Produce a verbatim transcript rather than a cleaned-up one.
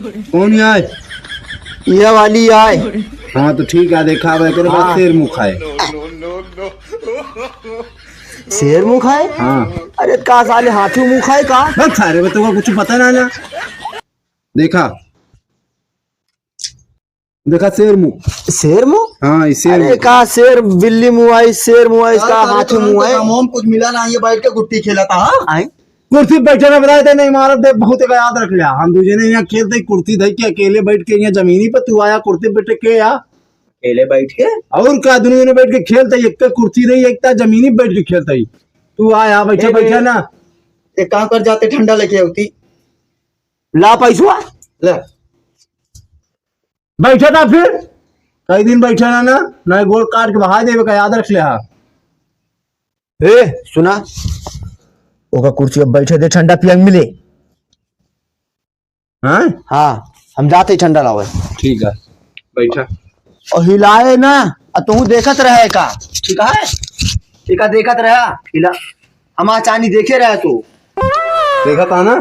कौन आए? यह वाली आए। हाँ, तो ठीक है, देखा भाई, करे बाद हाँ। शेर मुँह खाए। शेर मुँह खाए? हाँ। अरे, का साले हाथी मुँह खाए का? बस सारे बच्चों का कुछ पता ना ना। देखा, देखा शेर मुँह। शेर मुँह? हाँ, ये शेर अरे, मुँह। का शेर बिल्ली मुँह आई, शेर मुँह आई, का साले हाथी तो मुँह आई? हम कुछ मिला ना, ये बैठ के गुट्टी खेला था, हाँ? आई? कुर्सी पे बैठे ना बताए थे, नहीं मारत दे, बहुत का याद रख लिया। हम दूजे ने यहाँ खेलते ही कुर्सी धई के अकेले बैठ के यहाँ जमीनी पे तू आया कुर्सी पे बैठ के या? अकेले बैठ के? और का दुनिया ने बैठ के खेलते ही, एक कुर्सी रही, एक जमीनी पे बैठ के खेलते ही। तू आया, बैठा, ए, बैठा ना। एक काम कर, जाते ठंडा लेके होती। ला पैसवा। ले। बैठा ना फिर, कई दिन बैठा ना, ना, ना गोड़ काट के बहा देवे का, याद रख ले हा। ए, सुना, ओका कुर्सी पे बैठे दे, ठंडा पियंग मिले। हाँ? हाँ, हम जाते ही ठंडा लावे। ठीक है, बैठा। और हिलाए ना, आ तू देखत रहे का, ठीक है? ठीक है, देखत रहा, हिला, हमार चानी देखे रहे तू। देखा था ना?